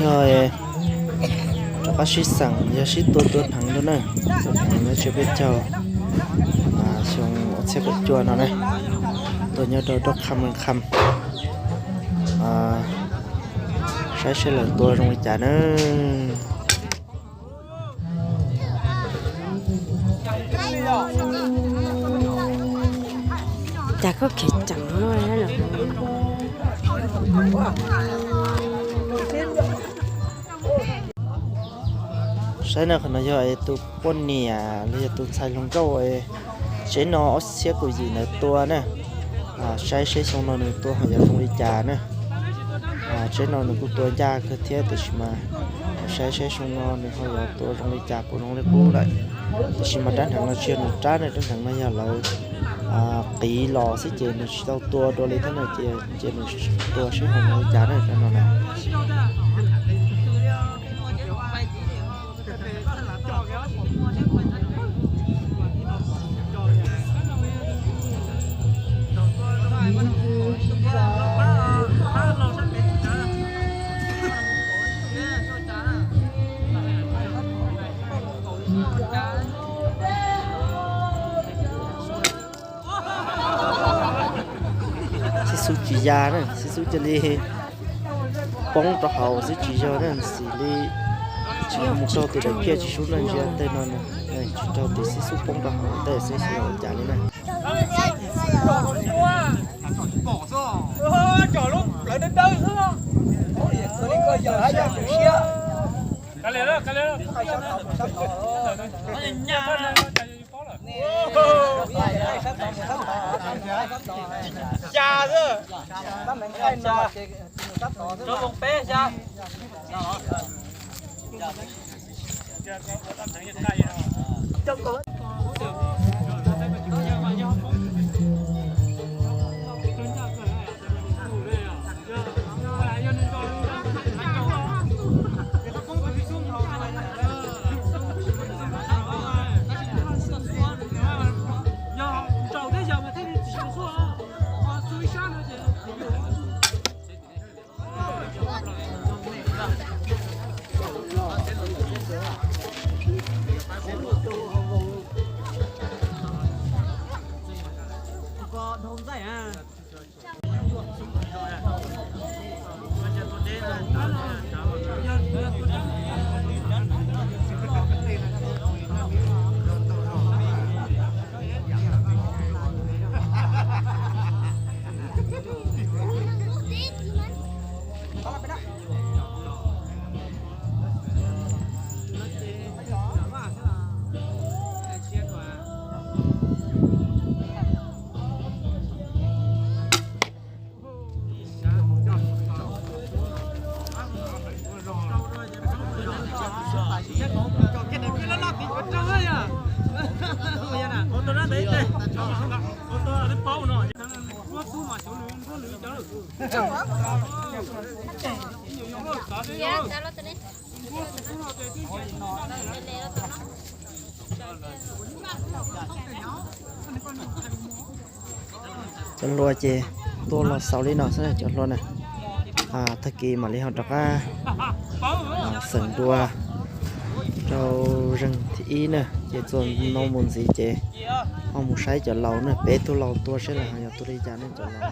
Yog rov qab sib xeem yog sib tua tua hneev rau na, tua hneev nyob tsiab peb caug xyoo ob txhiab kaum cuaj no na, tua nyob rau Doj Kham Meej Kham. Saib seb lawv tua zoo li cas na. Cas koj khev ceev no. Saib na, qhov no yog tus poj niam los yog tus ntxhais hluas nkauj tsev no ob txhiab kaum yim ntawd tua na. Saib seb xyoo no nws tua ho yuav zoo li cas na. Tsev no nws kuj tua ncaj kawg thiab tiam sis mas saib seb xyoo no nws ho yuav tua zoo li cas, puas zoo li qub lawm. Tiam sis mas rab hneev no tsis yog nws rab na, rab hneev no yog lawv qiv los xwb ces nws tsis tau tua dua li thiab no ces nws tua seb ho zoo li cas na, rab no na. Xib xub tsis ya na, xib xub cia li poob rau hauv xwb tsis yog na, xws li tsis mus raug tus daim phiaj tsis sub na, ntsia tej no tsis raug tus xib xub poob rau hauv tej xwb xyov ua cas li na. Cov hluas ces tua los xaus li no xwb cov hluas na. Tag kis mam li ho rov qab xeem dua rau zeeg thib ib na, ces txuas no mus ntxiv ces ho mus saib cov laus na, peb tug laus tua seb lawv ho yog tua li cas ne cov laus na.